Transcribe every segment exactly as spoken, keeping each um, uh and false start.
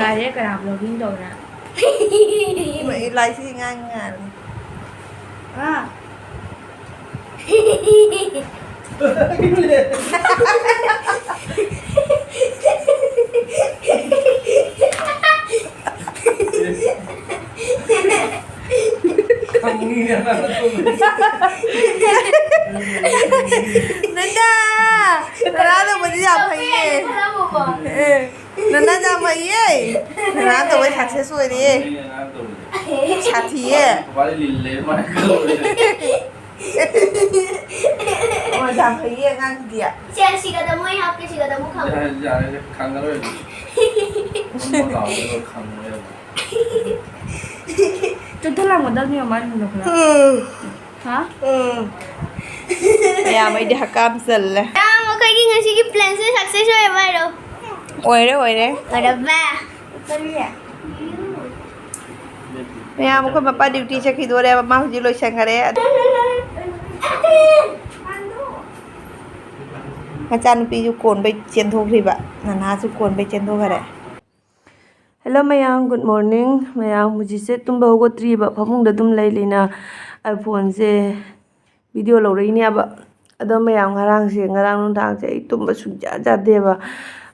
ꯌꯥꯔꯦ, ꯀꯅꯥ vlogging ꯇꯧꯔ? ꯂꯥꯏꯁꯤ ꯉꯥꯡ ꯉꯥꯡ꯫ ꯑꯥ꯫ ꯈꯪꯉꯤꯅꯦ ꯅꯪ ꯑꯗꯨꯝ꯫ ꯅꯟꯗꯥ! ꯀꯅꯥꯅꯣ ꯃꯗꯤ ꯌꯥꯝ ꯐꯩꯌꯦ꯫ ꯑꯦ, ꯅꯟꯗꯥ ꯌꯥꯝ ꯐꯩꯌꯦ꯫ ꯅꯟꯗꯥ ꯇꯧꯕꯩ success ꯑꯣꯏꯔꯦ꯫ ꯈꯪꯉꯤꯅꯦ ꯅꯪ ꯇꯧꯕꯗꯤ꯫ ꯁꯥꯊꯤꯌꯦ꯫ ꯋꯥꯔꯤ ꯂꯤꯜꯂꯦ ꯃꯥꯅ ꯇꯧꯕꯗꯤ꯫ ꯑꯣ, ꯌꯥꯝ ꯐꯩꯌꯦ ꯑꯉꯥꯡꯗꯤ꯫ ꯁꯦ, ꯁꯤꯒꯗ ꯃꯣꯏ ꯍꯥꯞꯀꯦ, ꯁꯤꯒꯗ ꯑꯃꯨꯛ ꯍꯥꯞꯀꯦ꯫ ꯌꯥꯔꯦ, ꯌꯥꯔꯦ, ꯈꯪꯉꯔꯣꯏ꯫ ꯃꯃꯥ ꯂꯥꯎꯕꯗꯣ ꯈꯪꯉꯔꯣꯏ꯫ ꯆꯠꯊꯠꯂꯝꯒꯗꯕꯅꯤ ꯃꯃꯥ ꯅꯨꯡꯗꯣ ꯈꯔ꯫ ꯎꯝ꯫ ꯍꯥ? ꯎꯝ꯫ ꯃꯌꯥꯝ ꯑꯩꯗꯤ ꯍꯛꯀꯥꯝ ꯆꯜꯂꯦ꯫ ꯃꯌꯥꯝ ꯑꯩꯈꯣꯏꯒꯤ ꯉꯁꯤꯒꯤ planꯁꯦ success ꯑꯣꯏꯔꯕ ꯍꯥꯏꯔꯣ? ꯑꯣꯏꯔꯦ, ꯑꯣꯏꯔꯦ꯫ ꯑꯣꯏꯔꯕ? ꯀꯔꯤ? ꯃꯌꯥꯝ ꯑꯩꯈꯣꯏ ꯃꯄꯥ duty ꯆꯠꯈꯤꯗꯣꯔꯦꯕ, ꯃꯥ ꯍꯧꯖꯤꯛ ꯂꯣꯏꯁꯟꯈꯔꯦ꯫ ꯃꯆꯥꯅꯨꯄꯤꯁꯨ ꯀꯣꯟꯕꯩ ꯆꯦꯟꯊꯣꯛꯈ꯭ꯔꯤꯕ, ꯅꯅꯥꯁꯨ ꯀꯣꯟꯕꯩ ꯆꯦꯟꯊꯣꯛꯈꯔꯦ꯫ Hello ꯃꯌꯥꯝ, good morning꯫ ꯃꯌꯥꯝ ꯍꯧꯖꯤꯛꯁꯦ ꯇꯨꯝꯕ ꯍꯧꯒꯠꯇ꯭ꯔꯤꯕ, ꯐꯃꯨꯡꯗ ꯑꯗꯨꯝ ꯂꯩꯔꯤꯅ ꯑꯩ phoneꯁꯦ video ꯂꯧꯔꯛꯏꯅꯦꯕ꯫ ꯑꯗꯣ ꯃꯌꯥꯝ, ꯉꯔꯥꯡꯁꯦ, ꯉꯔꯥꯡ ꯅꯨꯡꯗꯥꯡꯁꯦ ꯑꯩ ꯇꯨꯝꯕ ꯁꯨꯡꯌꯥ ꯌꯥꯗꯦꯕ꯫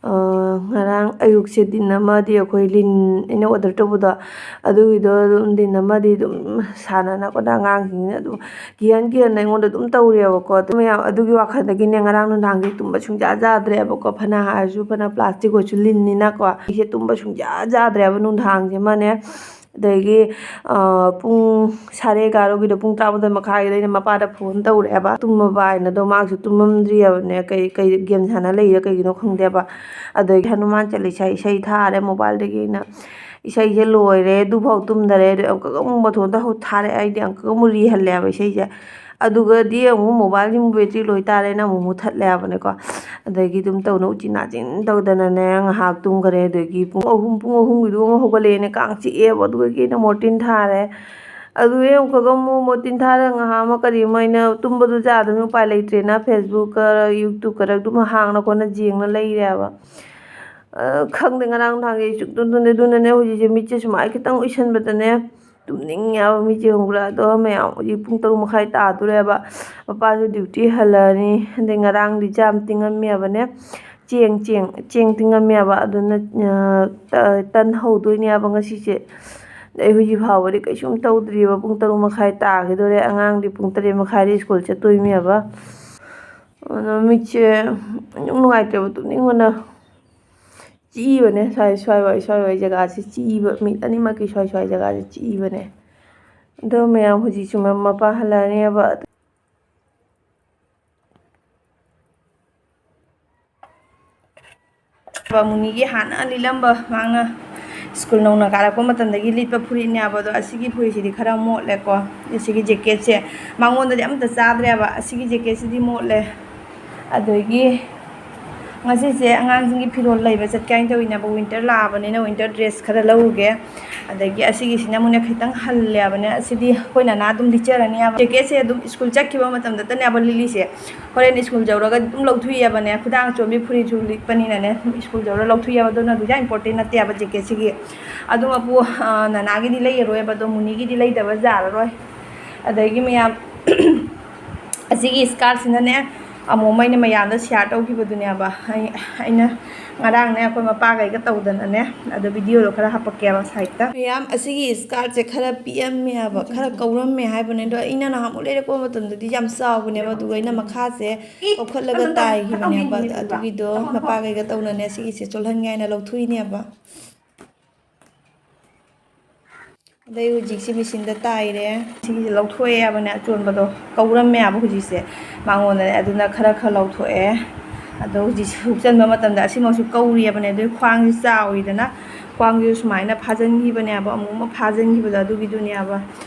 ꯑ, ꯉꯔꯥꯡ ꯑꯌꯨꯛꯁꯦ ꯗꯤꯟ ꯑꯃꯗꯤ ꯑꯩꯈꯣꯏ ꯂꯤꯟ ꯑꯩꯅ order ꯇꯧꯕꯗꯣ, ꯑꯗꯨꯒꯤꯗꯣ ꯑꯗꯨꯝ ꯗꯤꯟ ꯑꯃꯗꯤ ꯑꯗꯨꯝ ꯁꯥꯟꯅꯅ ꯈꯣꯠꯅ ꯑꯉꯥꯡꯁꯤꯡꯅ ꯑꯗꯨꯝ ꯀꯤꯍꯟ ꯀꯤꯍꯟꯅ ꯑꯩꯉꯣꯟꯗ ꯑꯗꯨꯝ ꯇꯧꯔꯦꯕꯀꯣ꯫ ꯑꯗꯨ ꯃꯌꯥꯝ ꯑꯗꯨꯒꯤ ꯋꯥꯈꯜꯗꯒꯤꯅꯦ ꯉꯔꯥꯡ ꯅꯨꯡꯗꯥꯡꯁꯦ ꯇꯨꯝꯕ ꯁꯨꯡꯌꯥ ꯌꯥꯗ꯭ꯔꯦꯕꯀꯣ꯫ ꯐꯅ ꯍꯥꯏꯔꯁꯨ, ꯐꯅ plastic ꯑꯣꯏꯔꯁꯨ ꯂꯤꯟꯅꯤꯅꯀꯣ꯫ ꯑꯩꯁꯦ ꯇꯨꯝꯕ ꯁꯨꯡꯌꯥ ꯌꯥꯗ꯭ꯔꯦꯕ ꯅꯨꯡꯗꯥꯡꯁꯤꯃꯅꯦ꯫ ꯑꯗꯒꯤ, ꯑ, ꯄꯨꯡ ꯁꯥꯔꯦ ꯑꯦꯒꯥꯔꯣꯒꯤꯗ, ꯄꯨꯡ ꯇꯔꯥꯃꯥꯊꯣꯏ ꯃꯈꯥꯏꯒꯤꯗ ꯑꯩꯅ ꯃꯄꯥꯗ phone ꯇꯧꯔꯛꯑꯦꯕ꯫ ꯇꯨꯝꯃꯕ ꯍꯥꯏꯅ, ꯑꯗꯣ ꯃꯥꯁꯨ ꯇꯨꯝꯃꯝꯗ꯭ꯔꯤꯑꯕꯅꯦ꯫ ꯀꯩ, ꯀꯩ game ꯁꯥꯟꯅ ꯂꯩꯔꯤꯔꯥ ꯀꯩꯒꯤꯅꯣ ꯈꯪꯗꯦꯕ꯫ ꯑꯗꯒꯤ ꯍꯅꯨꯃꯥꯟ ꯆꯂꯤꯁꯥ ꯏꯁꯩ ꯊꯥꯔꯦ mobileꯗꯒꯤ ꯑꯩꯅ꯫ ꯏꯁꯩꯁꯦ ꯂꯣꯏꯔꯦ, ꯑꯗꯨꯐꯥꯎ ꯇꯨꯝꯗꯔꯦ꯫ ꯑꯗꯨ ꯑꯃꯨꯛꯀꯒ ꯑꯃꯨꯛ ꯃꯊꯣꯟꯗ ꯍꯧ-, ꯊꯥꯔꯛꯑꯦ꯫ ꯑꯩꯗꯤ ꯑꯃꯨꯛꯀꯒ ꯑꯃꯨꯛ ꯔꯤꯍꯜꯂꯦꯕ ꯏꯁꯩꯁꯦ꯫ ꯑꯗꯨꯒꯗꯤ ꯑꯃꯨꯛ mobileꯁꯤ ꯑꯃꯨꯛ battery ꯂꯣꯏ ꯇꯥꯔꯦꯅ ꯑꯃꯨꯛ ꯃꯨꯠꯊꯠꯂꯦꯕꯅꯦꯀꯣ꯫ ꯑꯗꯒꯤ ꯑꯗꯨꯝ ꯇꯧꯅ ꯎꯆꯤꯟ ꯅꯥꯆꯤꯟ ꯇꯧꯗꯅꯅꯦ ꯉꯥꯏꯍꯥꯛ ꯇꯨꯝꯈꯔꯦ꯫ ꯑꯗꯒꯤ ꯄꯨꯡ ꯑꯍꯨꯝ, ꯄꯨꯡ ꯑꯍꯨꯝꯒꯤꯗꯨ ꯑꯃꯨꯛ ꯍꯧꯒꯠꯂꯛꯑꯦꯅꯦ, ꯀꯥꯡ ꯆꯤꯛꯑꯦꯕ꯫ ꯑꯗꯨꯒꯤ ꯑꯩꯅ Mortein ꯊꯥꯔꯦ꯫ ꯑꯗꯨꯗꯩ ꯑꯃꯨꯛꯀꯒ ꯑꯃꯨꯛ Mortein ꯊꯥꯔꯒ ꯉꯥꯏꯍꯥꯛ ꯑꯃ ꯀꯔꯤ ꯑꯃ ꯑꯩꯅ ꯇꯨꯝꯕꯗꯨ ꯌꯥꯗꯕꯅꯤꯅ ꯎꯄꯥꯏ ꯂꯩꯇ꯭ꯔꯦꯅ Facebookꯀ YouTubeꯀꯔ ꯑꯗꯨꯝ ꯍꯥꯡꯅ ꯈꯣꯠꯅ ꯌꯦꯡꯅ ꯂꯩꯔꯦꯕ꯫ ꯈꯪꯗꯦ, ꯉꯔꯥꯡ ꯅꯍꯥꯟꯒꯤ ꯁꯨꯛꯇꯨꯝ ꯇꯨꯝꯗꯦ꯫ ꯑꯗꯨꯅꯅꯦ ꯍꯧꯖꯤꯛꯁꯦ ꯃꯤꯠꯁꯦ ꯁꯨꯃꯥꯏꯅ ꯈꯤꯇꯪ ꯎꯏꯁꯟꯕꯗꯅꯦ ꯇꯨꯝꯅꯤꯡꯉꯦꯕ ꯃꯤꯠꯁꯦ, ꯈꯪꯕ꯭ꯔꯥ? ꯑꯗꯣ ꯃꯌꯥꯝ, ꯍꯧꯖꯤꯛ ꯄꯨꯡ ꯇꯔꯨꯛ ꯃꯈꯥꯏ ꯇꯥꯗꯣꯔꯦꯕ꯫ ꯃꯄꯥꯁꯨ ꯗ꯭ꯌꯨꯇꯤ ꯍꯜꯂꯛꯑꯅꯤ꯫ ꯑꯗꯩ ꯉꯔꯥꯡꯗꯤ ꯆꯥꯛ ꯌꯥꯝ ꯇꯤꯡꯉꯝꯃꯦꯕꯅꯦ, ꯆꯦꯡ, ꯆꯦꯡ, ꯆꯦꯡ ꯇꯤꯡꯉꯝꯃꯦꯕ꯫ ꯑꯗꯨꯅ, ꯑ, ꯇ-, ꯇꯟ ꯍꯧꯗꯣꯏꯅꯦꯕ ꯉꯁꯤꯁꯦ꯫ ꯑꯗꯩ ꯍꯧꯖꯤꯛ ꯐꯥꯎꯕꯗꯤ ꯀꯩꯁꯨꯝ ꯇꯧꯗ꯭ꯔꯤꯕ꯫ ꯄꯨꯡ ꯇꯔꯨꯛ ꯃꯈꯥꯏ ꯇꯥꯒꯗꯣꯔꯦ꯫ ꯑꯉꯥꯡꯗꯤ ꯄꯨꯡ ꯇꯔꯦꯠ ꯃꯈꯥꯏꯗ ꯁ꯭ꯀꯨꯜ ꯆꯠꯇꯣꯏꯅꯦꯕ꯫ ꯑꯗꯣ ꯃꯤꯠꯁꯦ ꯏꯅꯨꯡ ꯅꯨꯡꯉꯥꯏꯇ꯭ꯔꯦꯕ, ꯇꯨꯝꯅꯤꯡꯕꯅ꯫ ꯆꯤꯛꯏꯕꯅꯦ꯫ ꯁ꯭ꯋꯥꯏ, ꯁ꯭ꯋꯥꯏꯋꯥꯏ, ꯁ꯭ꯋꯥꯏꯋꯥꯏ ꯖꯒꯥꯁꯦ ꯆꯤꯛꯏꯕ꯫ ꯃꯤꯠ ꯑꯅꯤꯃꯛꯀꯤ ꯁ꯭ꯋꯥꯏ, ꯁ꯭ꯋꯥꯏ ꯖꯒꯥꯁꯦ ꯆꯤꯛꯏꯕꯅꯦ꯫ ꯑꯗꯣ ꯃꯌꯥꯝ ꯍꯧꯖꯤꯛꯁꯨ ꯃ-, ꯃꯄꯥ ꯍꯜꯂꯛꯑꯅꯦꯕ꯫ ꯃꯨꯅꯤꯒꯤ ꯍꯥꯟꯅ ꯂꯤꯠꯂꯝꯕ, ꯃꯥꯅ ꯁ꯭ꯀꯨꯜ ꯅꯧꯅ ꯀꯥꯔꯛꯄ ꯃꯇꯝꯗꯒꯤ ꯂꯤꯠꯄ ꯐꯨꯔꯤꯠꯅꯦꯕ꯫ ꯑꯗꯣ ꯑꯁꯤꯒꯤ ꯐꯨꯔꯤꯠꯁꯤꯗꯤ ꯈꯔ ꯃꯣꯠꯂꯦꯀꯣ꯫ ꯑꯁꯤꯒꯤ ꯖꯦꯀꯦꯠꯁꯦ ꯃꯉꯣꯟꯗꯗꯤ ꯑꯝꯇ ꯆꯥꯗ꯭ꯔꯦꯕ꯫ ꯑꯁꯤꯒꯤ ꯖꯦꯀꯦꯠꯁꯤꯗꯤ ꯃꯣꯠꯂꯦ꯫ ꯑꯗꯒꯤ ꯉꯁꯤꯁꯦ ꯑꯉꯥꯡꯁꯤꯡꯒꯤ ꯐꯤꯔꯣꯜ ꯂꯩꯕ ꯆꯠꯀꯦ ꯍꯥꯏꯅ ꯇꯧꯔꯤꯅꯦꯕ꯫ ꯋꯤꯟꯇꯔ ꯂꯥꯛꯑꯕꯅꯤꯅ ꯋꯤꯟꯇꯔ ꯗ꯭ꯔꯦꯁ ꯈꯔ ꯂꯧꯔꯨꯒꯦ꯫ ꯑꯗꯒꯤ ꯑꯁꯤꯒꯤꯁꯤꯅ ꯑꯃꯨꯛꯅ ꯈꯤꯇꯪ ꯍꯜꯂꯦꯕꯅꯦ꯫ ꯑꯁꯤꯗꯤ ꯑꯩꯈꯣꯏ ꯅꯅꯥ ꯑꯗꯨꯝ ꯂꯤꯠꯆꯔꯅꯤ ꯍꯥꯏꯕ꯫ ꯖꯦꯀꯦꯠꯁꯦ ꯑꯗꯨꯝ ꯁ꯭ꯀꯨꯜ ꯆꯠꯈꯤꯕ ꯃꯇꯝꯗꯇꯅꯦꯕ ꯂꯤꯠꯂꯤꯁꯦ꯫ ꯍꯣꯔꯦꯟ ꯁ꯭ꯀꯨꯜ ꯌꯧꯔꯒ ꯑꯗꯨꯝ ꯂꯧꯊꯣꯛꯑꯦꯕꯅꯦ꯫ ꯈꯨꯗꯥꯡ ꯑꯆꯣꯟꯕꯤ ꯐꯨꯔꯤꯠꯁꯨ ꯂꯤꯠꯄꯅꯤꯅꯅꯦ, ꯁ꯭ꯀꯨꯜ ꯌꯧꯔꯒ ꯂꯧꯊꯣꯛꯑꯦꯕ꯫ ꯑꯗꯨꯅ ꯑꯗꯨ ꯌꯥꯝ ꯏꯝꯄꯣꯔꯇꯦꯟ ꯅꯠꯇꯦꯕ ꯖꯦꯀꯦꯠꯁꯤꯒꯤ꯫ ꯑꯗꯨꯝ ꯑꯄꯨ, ꯑ, ꯅꯅꯥꯒꯤꯗꯤ ꯂꯩꯔꯔꯣꯏꯕ, ꯑꯗꯣ ꯃꯨꯅꯤꯒꯤꯗꯤ ꯂꯩꯗꯕ ꯌꯥꯔꯔꯣꯏ꯫ ꯑꯗꯒꯤ ꯃꯌꯥꯝ, ꯑꯁꯤꯒꯤ ꯁ꯭ꯀꯥꯔꯠꯁꯤꯅꯅꯦ, ꯑꯃꯨꯛ ꯑꯩꯅ ꯃꯌꯥꯝꯗ ꯁꯤꯌꯥꯔ ꯇꯧꯈꯤꯕꯗꯨꯅꯦꯕ꯫ ꯑꯩ, ꯑꯩꯅ ꯉꯔꯥꯡꯅꯦ ꯑꯩꯈꯣꯏ ꯃꯄꯥꯈꯩꯒ ꯇꯧꯗꯅꯅꯦ, ꯑꯗꯣ ꯚꯤꯗꯤꯑꯣꯗꯣ ꯈꯔ ꯍꯥꯄꯛꯀꯦꯕ ꯁꯥꯏꯠꯇ꯫ ꯃꯌꯥꯝ, ꯑꯁꯤꯒꯤ ꯁ꯭ꯀꯥꯔꯠꯁꯦ ꯈꯔ ꯄꯤꯛꯑꯝꯃꯦ ꯍꯥꯏꯕ, ꯈꯔ ꯀꯧꯔꯝꯃꯦ ꯍꯥꯏꯕꯅꯦ꯫ ꯑꯗꯣ ꯑꯩꯅ ꯅꯍꯥꯟꯃꯨꯛ ꯂꯩꯔꯛꯄ ꯃꯇꯝꯗꯗꯤ ꯌꯥꯝ ꯆꯥꯎꯕꯅꯦꯕ, ꯑꯗꯨꯒ ꯑꯩꯅ ꯃꯈꯥꯁꯦ ꯀꯧꯈꯠꯂꯒ ꯇꯥꯏꯈꯤꯕꯅꯦꯕ꯫ ꯑꯗꯨꯒꯤꯗꯣ ꯃꯄꯥꯈꯩꯒ ꯇꯧꯅꯅꯦ ꯁꯤꯒꯤꯁꯦ ꯆꯣꯜꯍꯟꯒꯦ ꯍꯥꯏꯅ ꯂꯧꯊꯣꯛꯏꯅꯦꯕ꯫ ꯑꯗꯩ ꯍꯧꯖꯤꯛꯁꯦ ꯃꯦꯆꯤꯟꯗ ꯇꯥꯏꯔꯦ꯫ ꯁꯤꯒꯤꯁꯦ ꯂꯧꯊꯣꯛꯑꯦ ꯍꯥꯏꯕꯅꯦ, ꯑꯆꯣꯟꯕꯗꯣ ꯀꯧꯔꯝꯃꯦ ꯍꯥꯏꯕ ꯍꯧꯖꯤꯛꯁꯦ ꯃꯉꯣꯟꯗꯅꯦ, ꯑꯗꯨꯅ ꯈꯔ ꯈꯔ ꯂꯧꯊꯣꯛꯑꯦ꯫ ꯑꯗꯣ ꯍꯧꯖꯤꯛ ꯁꯨꯞꯆꯟꯕ ꯃꯇꯝꯗ ꯑꯁꯤꯃꯛꯁꯨ ꯀꯧꯔꯤꯕꯅꯦ꯫ ꯑꯗꯨꯒꯤ ꯈ꯭ꯋꯥꯡꯁꯦ ꯆꯥꯎꯋꯤꯗꯅ, ꯈ꯭ꯋꯥꯡꯁꯦ ꯁꯨꯃꯥꯏꯅ ꯐꯥꯖꯤꯟꯈꯤꯕꯅꯦꯕ, ꯑꯃꯨꯛ ꯑꯃ ꯐꯥꯖꯤꯟꯈꯤꯕꯗꯣ ꯑꯗꯨꯒꯤꯗꯨꯅꯦꯕ꯫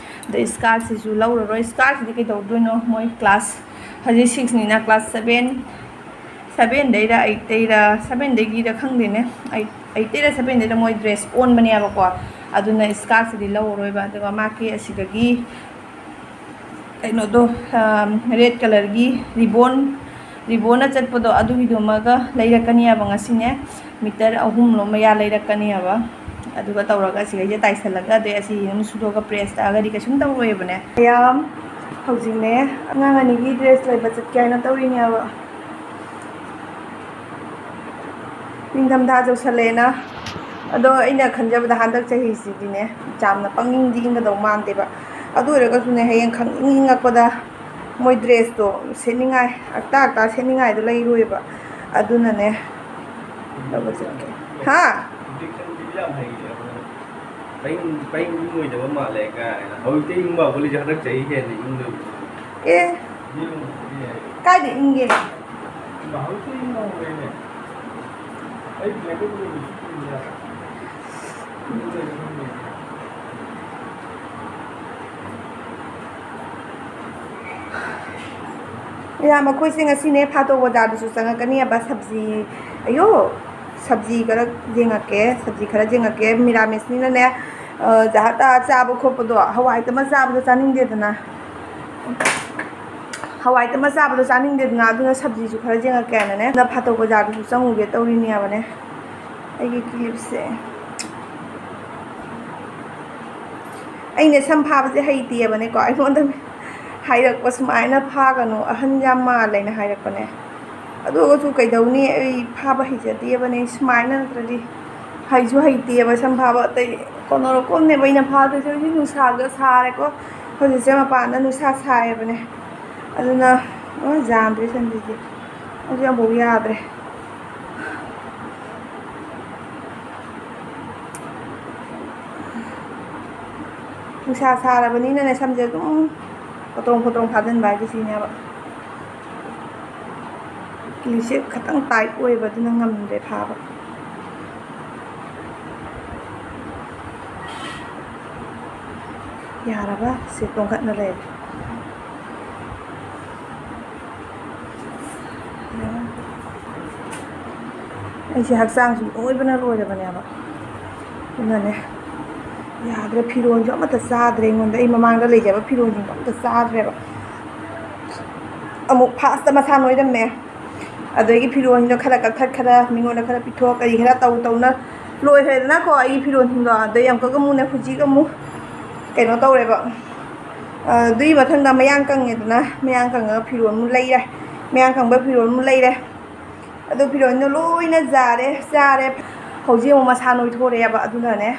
ꯑꯗꯣ ꯁ꯭ꯀꯥꯔꯠꯁꯤꯁꯨ ꯂꯧꯔꯔꯣꯏ꯫ ꯁ꯭ꯀꯥꯔꯠꯁꯤꯗꯤ ꯀꯩꯗꯧꯗꯣꯏꯅꯣ? ꯃꯣꯏ ꯀ꯭ꯂꯥꯁ ꯍꯧꯖꯤꯛ ꯁꯤꯛꯁꯅꯤꯅ, ꯀ꯭ꯂꯥꯁ ꯁꯕꯦꯟ, ꯁꯕꯦꯟꯗꯩꯔ ꯑꯩꯠꯇꯩꯔ, ꯁꯕꯦꯟꯗꯒꯤꯔ ꯈꯪꯗꯦꯅꯦ, ꯑꯩꯠ, ꯑꯩꯠꯇꯩꯔ ꯁꯕꯦꯟꯗꯩꯔ ꯃꯣꯏ ꯗ꯭ꯔꯦꯁ ꯑꯣꯟꯕꯅꯦꯕꯀꯣ꯫ ꯑꯗꯨꯅ ꯁ꯭ꯀꯥꯔꯠꯁꯤꯗꯤ ꯂꯧꯔꯔꯣꯏꯕ꯫ ꯑꯗꯨꯒ ꯃꯥꯒꯤ ꯑꯁꯤꯗꯒꯤ ꯀꯩꯅꯣꯗꯣ, ꯔꯦꯗ ꯀꯂꯔꯒꯤ ꯔꯤꯕꯣꯟ ꯔꯤꯕꯣꯟꯅ ꯆꯠꯄꯗꯣ ꯑꯗꯨꯒꯤꯗꯨꯃꯒ ꯂꯩꯔꯛꯀꯅꯤ ꯍꯥꯏꯕ ꯉꯁꯤꯅꯦ꯫ ꯃꯤꯇꯔ ꯑꯍꯨꯝꯂꯣ ꯃꯌꯥ ꯂꯩꯔꯛꯀꯅꯤ ꯍꯥꯏꯕ꯫ ꯑꯗꯨꯒ ꯇꯧꯔꯒ ꯑꯁꯤꯈꯩꯁꯦ ꯇꯥꯏꯁꯜꯂꯒ ꯑꯗꯩ ꯑꯁꯤ ꯑꯗꯨꯝ ꯁꯨꯗꯣꯛꯑꯒ ꯄ꯭ꯔꯦꯁ ꯇꯛꯑꯒꯗꯤ ꯀꯩꯁꯨꯝ ꯇꯧꯔꯣꯏꯕꯅꯦ꯫ ꯃꯌꯥꯝ ꯍꯧꯖꯤꯛꯅꯦ ꯑꯉꯥꯡ ꯑꯅꯤꯒꯤ ꯗ꯭ꯔꯦꯁ ꯂꯩꯕ ꯆꯠꯀꯦ ꯍꯥꯏꯅ ꯇꯧꯔꯤꯅꯦꯕ꯫ ꯅꯤꯡꯊꯝꯊꯥ ꯌꯧꯁꯜꯂꯛꯑꯦꯅ꯫ ꯑꯗꯣ ꯑꯩꯅ ꯈꯟꯖꯕꯗ ꯍꯟꯗꯛ ꯆꯍꯤꯁꯤꯗꯤꯅꯦ ꯌꯥꯝꯅ ꯄꯪꯏꯪꯗꯤ ꯏꯪꯒꯗꯧ ꯃꯥꯟꯗꯦꯕ꯫ ꯑꯗꯨ ꯑꯣꯏꯔꯒꯁꯨꯅꯦ ꯍꯌꯦꯡ ꯈꯪꯏꯪ ꯏꯪꯉꯛꯄꯗ ꯃꯣꯏ ꯗ꯭ꯔꯦꯁꯇꯣ ꯁꯦꯠꯅꯤꯡꯉꯥꯏ ꯑꯛꯇꯥ ꯑꯛꯇꯥ ꯁꯦꯠꯅꯤꯡꯉꯥꯏꯗꯣ ꯂꯩꯔꯣꯏꯕ꯫ ꯑꯗꯨꯅꯅꯦ ꯂꯧꯕ ꯆꯠꯀꯦ꯫ ꯍꯥ? ꯏꯟꯖꯦꯛꯁꯟꯗꯤ ꯌꯥꯝ ꯍꯩꯌꯦ꯫ ꯄꯩ-, ꯄꯩ ꯑꯣꯏꯗꯕ ꯃꯥꯜꯂꯦ ꯀꯥꯏꯅ꯫ ꯍꯧꯖꯤꯛꯇꯤ ꯏꯪꯕ ꯍꯧꯒꯠꯂꯤꯁꯦ ꯍꯟꯗꯛ ꯆꯍꯤ ꯍꯦꯟꯅ ꯏꯪꯗꯣꯏꯅꯤ꯫ ꯑꯦ꯫ ꯀꯥꯏꯗ ꯏꯪꯒꯦ? ꯍꯧꯖꯤꯛꯇꯤ ꯏꯪꯕ ꯍꯧꯔꯦꯅꯦ꯫ ꯑꯩ blanket ꯄꯨꯔꯛꯏ꯫ ꯌꯥ, ꯃꯈꯣꯏꯁꯦ ꯉꯁꯤꯅꯦ ꯐꯥꯇꯣ ꯕꯖꯥꯔꯗꯁꯨ ꯆꯪꯉꯛꯀꯅꯤꯕ꯫ ꯁꯕꯖꯤ, ꯑꯌꯣ, ꯁꯕꯖꯤ ꯈꯔ ꯌꯦꯡꯉꯛꯀꯦ, ꯁꯕꯖꯤ ꯈꯔ ꯌꯦꯡꯉꯛꯀꯦ꯫ ꯃꯤꯔꯥꯃꯤꯁꯅꯤꯅꯅꯦ, ꯑ, ꯖꯍꯥꯇꯥ ꯆꯥꯕ ꯈꯣꯠꯄꯗꯣ, ꯍꯋꯥꯏꯇꯃ ꯆꯥꯕꯗꯣ ꯆꯥꯅꯤꯡꯗꯦꯗꯅ꯫ ꯍꯋꯥꯏꯇꯃ ꯆꯥꯕꯗꯣ ꯆꯥꯅꯤꯡꯗꯦꯗꯅ, ꯑꯗꯨꯅ ꯁꯕꯖꯤꯁꯨ ꯈꯔ ꯌꯦꯡꯉꯛꯀꯦ ꯍꯥꯏꯅꯅꯦ꯫ ꯍꯟꯗꯛ ꯐꯥꯇꯣ ꯕꯖꯥꯔꯗꯁꯨ ꯆꯪꯉꯨꯒꯦ ꯇꯧꯔꯤꯅꯦꯕꯅꯦ꯫ ꯑꯩꯒꯤ ꯀ꯭ꯂꯤꯞꯁꯦ꯫ ꯑꯩꯅ ꯁꯝ ꯐꯥꯕꯁꯦ ꯍꯩꯇꯦꯕꯅꯦꯀꯣ꯫ ꯑꯩꯉꯣꯟꯗ ꯍꯥꯏꯔꯛꯄ, "ꯁꯨꯃꯥꯏꯅ ꯐꯥꯒꯅꯨ, ꯑꯍꯟ ꯌꯥꯝ ꯃꯥꯜꯂꯦꯅ" ꯍꯥꯏꯔꯛꯄꯅꯦ꯫ ꯑꯗꯨ ꯑꯣꯏꯔꯒꯁꯨ ꯀꯩꯗꯧꯅꯤ, ꯑꯩ ꯐꯥꯕ ꯍꯩꯖꯗꯦꯕꯅꯦ꯫ ꯁꯨꯃꯥꯏꯅ ꯅꯠꯇ꯭ꯔꯗꯤ ꯍꯩꯁꯨ ꯍꯩꯇꯦꯕ ꯁꯝ ꯐꯥꯕ꯫ ꯑꯇꯩ ꯀꯣꯅꯣꯔꯣꯀꯣꯟꯅꯦꯕ ꯑꯩꯅ ꯐꯥꯗꯣꯏꯁꯦ꯫ ꯍꯧꯖꯤꯛ ꯅꯨꯡꯁꯥꯒ ꯁꯥꯔꯦꯀꯣ꯫ ꯍꯧꯖꯤꯛꯁꯦ ꯃꯄꯥꯟꯗ ꯅꯨꯡꯁꯥ ꯁꯥꯏꯌꯦꯕꯅꯦ꯫ ꯑꯗꯨꯅ ꯂꯣꯏ ꯌꯥꯗ꯭ꯔꯦ ꯁꯝꯁꯤꯗꯤ꯫ ꯑꯗꯨ ꯑꯃꯐꯥꯎ ꯌꯥꯗ꯭ꯔꯦ꯫ ꯅꯨꯡꯁꯥ ꯁꯥꯔꯕꯅꯤꯅꯅꯦ, ꯁꯝꯁꯦ ꯑꯗꯨꯝ ꯐꯣꯇ꯭ꯔꯣꯡ ꯐꯣꯇ꯭ꯔꯣꯡ ꯐꯥꯖꯤꯟꯕ ꯍꯥꯏꯗꯤ ꯁꯤꯅꯦꯕ꯫ ꯀꯤꯂꯤꯁꯦ ꯈꯤꯇꯪ ꯇꯥꯏꯠ ꯑꯣꯏꯕ, ꯑꯗꯨꯅ ꯉꯝꯗ꯭ꯔꯦ ꯐꯥꯕ꯫ ꯌꯥꯔꯕ? ꯁꯦ ꯇꯣꯡꯈꯠꯅ ꯂꯩꯔꯦ꯫ ꯑꯩꯁꯦ ꯍꯛꯆꯥꯡꯁꯨ ꯅꯣꯏꯕꯅ ꯂꯣꯏꯔꯕꯅꯦꯕ꯫ ꯑꯗꯨꯅꯅꯦ, ꯌꯥꯗ꯭ꯔꯦ꯫ ꯐꯤꯔꯣꯟꯁꯨ ꯑꯃꯠꯇ ꯆꯥꯗ꯭ꯔꯦ꯫ ꯑꯩꯉꯣꯟꯗ, ꯑꯩ ꯃꯃꯥꯡꯗ ꯂꯩꯖꯕ ꯐꯤꯔꯣꯟꯁꯤꯡꯗꯣ ꯑꯝꯇ ꯆꯥꯗ꯭ꯔꯦꯕ꯫ ꯑꯃꯨꯛ ꯐꯥꯁꯇ ꯃꯁꯥ ꯅꯣꯏꯔꯝꯃꯦ꯫ ꯑꯗꯒꯤ ꯐꯤꯔꯣꯜꯁꯤꯡꯗꯣ ꯈꯔ ꯀꯛꯊꯠ, ꯈꯔ ꯃꯤꯉꯣꯟꯗ ꯈꯔ ꯄꯤꯊꯣꯛ, ꯀꯔꯤ ꯈꯔ ꯇꯧ ꯇꯧꯅ ꯂꯣꯏꯈ꯭ꯔꯦꯗꯅꯀꯣ ꯑꯩꯒꯤ ꯐꯤꯔꯣꯜꯁꯤꯡꯗꯣ꯫ ꯑꯗꯩ ꯑꯃꯨꯛꯀꯒ ꯑꯃꯨꯛꯅꯦ ꯍꯧꯖꯤꯛ ꯑꯃꯨꯛ ꯀꯩꯅꯣ ꯇꯧꯔꯦꯕ꯫ ꯑꯗꯨꯒꯤ ꯃꯊꯪꯗ ꯃꯌꯥꯡ ꯀꯪꯉꯦꯗꯅ, ꯃꯌꯥꯡ ꯀꯪꯉꯒ ꯐꯤꯔꯣꯜ ꯑꯃꯨꯛ ꯂꯩꯔꯦ꯫ ꯃꯌꯥꯡ ꯀꯪꯕ ꯐꯤꯔꯣꯜ ꯑꯃꯨꯛ ꯂꯩꯔꯦ꯫ ꯑꯗꯨ ꯐꯤꯔꯣꯜꯗꯣ ꯂꯣꯏꯅ ꯌꯥꯔꯦ, ꯆꯥꯔꯦ꯫ ꯍꯧꯖꯤꯛ ꯑꯃꯨꯛ ꯃꯁꯥ ꯅꯣꯏꯊꯣꯔꯛꯑꯦꯕ, ꯑꯗꯨꯅꯅꯦ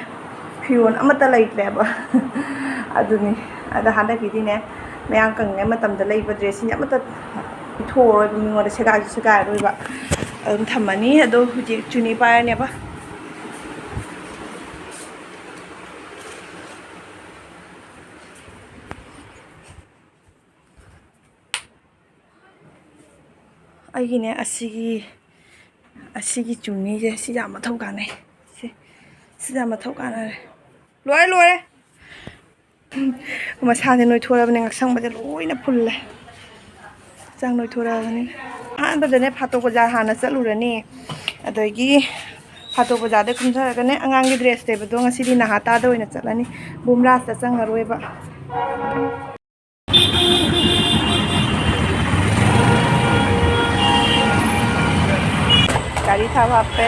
ꯐꯤꯔꯣꯜ ꯑꯃꯠꯇ ꯂꯩꯇ꯭ꯔꯦꯕ꯫ ꯑꯗꯨꯅꯤ꯫ ꯑꯗ ꯍꯟꯗꯛꯀꯤꯗꯤꯅꯦ ꯃꯌꯥꯡ ꯀꯪꯉꯤꯉꯩ ꯃꯇꯝꯗ ꯂꯩꯕ ꯗ꯭ꯔꯦꯁꯁꯤꯡꯁꯦ ꯑꯃꯠꯇ ꯄꯤꯊꯣꯛꯑꯔꯣꯏꯕ ꯃꯤꯉꯣꯟꯗ, ꯁꯦꯒꯥꯏꯁꯨ ꯁꯦꯒꯥꯏꯔꯔꯣꯏꯕ꯫ ꯑꯗꯨꯝ ꯊꯝꯃꯅꯤ꯫ ꯑꯗꯣ ꯍꯧꯖꯤꯛ ꯆꯨꯅꯤ ꯄꯥꯏꯔꯅꯦꯕ꯫ ꯑꯩꯒꯤꯅꯦ ꯑꯁꯤꯒꯤ, ꯑꯁꯤꯒꯤ ꯆꯨꯅꯤꯁꯦ ꯁꯤ ꯌꯥꯝ ꯃꯊꯧ ꯀꯥꯟꯅꯩ꯫ ꯁꯤ, ꯁꯤ ꯌꯥꯝ ꯃꯊꯧ ꯀꯥꯟꯅꯔꯦ꯫ ꯂꯣꯏꯔꯦ, ꯂꯣꯏꯔꯦ꯫ ꯃꯁꯥꯁꯦ ꯅꯣꯏꯊꯣꯔꯛꯑꯕꯅꯦ, ꯉꯛꯁꯪꯕꯁꯦ ꯂꯣꯏꯅ ꯐꯨꯜꯂꯦ꯫ ꯍꯛꯆꯥꯡ ꯅꯣꯏꯊꯣꯔꯛꯑꯕꯅꯤꯅ꯫ ꯑꯍꯥꯟꯕꯗꯅꯦ ꯐꯥꯇꯣꯛ ꯕꯖꯥꯔ ꯍꯥꯟꯅ ꯆꯠꯂꯨꯔꯅꯤ꯫ ꯑꯗꯒꯤ ꯐꯥꯇꯣꯛ ꯕꯖꯥꯔꯗꯩ ꯀꯨꯝꯊꯔꯒꯅꯦ ꯑꯉꯥꯡꯒꯤ ꯗ꯭ꯔꯦꯁ ꯂꯩꯕꯗꯣ ꯉꯁꯤꯗꯤ ꯅꯍꯥꯇꯥꯗ ꯑꯣꯏꯅ ꯆꯠꯂꯅꯤ꯫ ꯕꯨꯝꯔꯥꯖꯇ ꯆꯪꯉꯔꯣꯏꯕ꯫ ꯒꯥꯔꯤ ꯊꯥꯎ ꯍꯥꯞꯄꯦ꯫